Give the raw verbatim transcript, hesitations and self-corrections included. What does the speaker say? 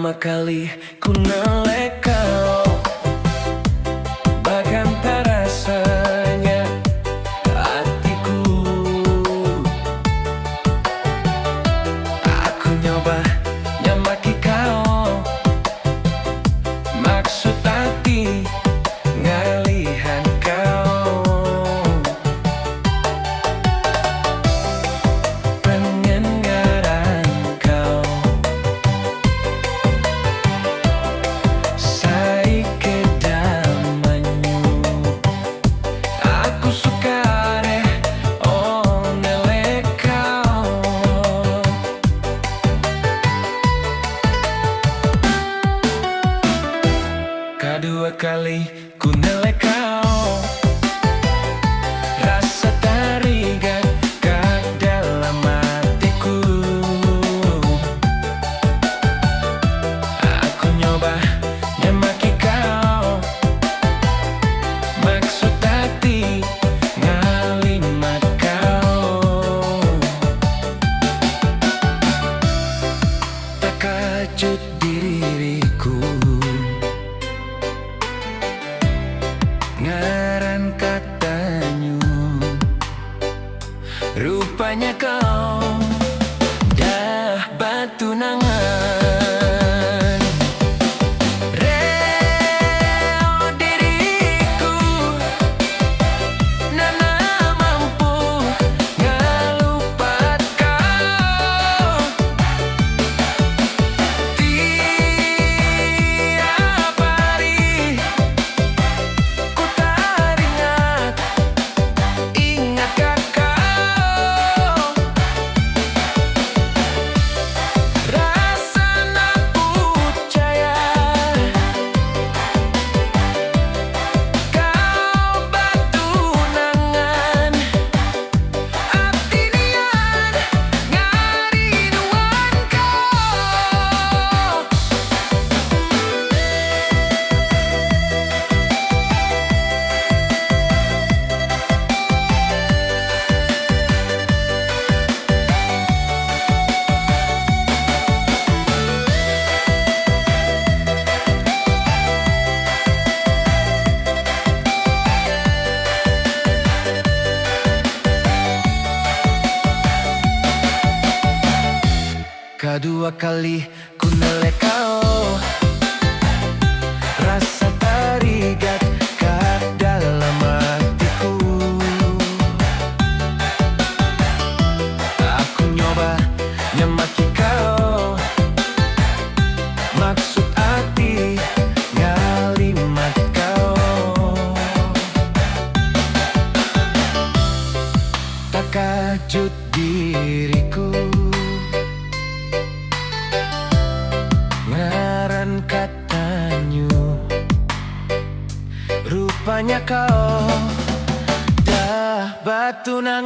Kali ku nele kau, bagaimana rasanya hatiku. Aku nyoba nyamaki kau, maksud hati ngalihan kau. Pengen ngaran kau sai ke damanyu. Aku suka deh, oh nele kau. Kadua kali ku nele kau, rasa tarigat ka dalam hatiku. Aku nyoba nyamaki kau, maksud hati ngalimat kau. Takajut diriku ngaran katanyu. Rupanya kau dah batunangan. Reo diriku nana mampu ngalupat kau. Tiap hari ku taringat, ingat ka kau. Rasa napucaya kau batunangan. Hati nian ngarinduan kau. Kadua kali ku nele kau, rasa tarigat ka dalam hatiku. Aku nyoba nyamaki kau, maksud hati ngalimat kau. Takajut diriku ngaran katanyu. Rupanya kau dah batunangan.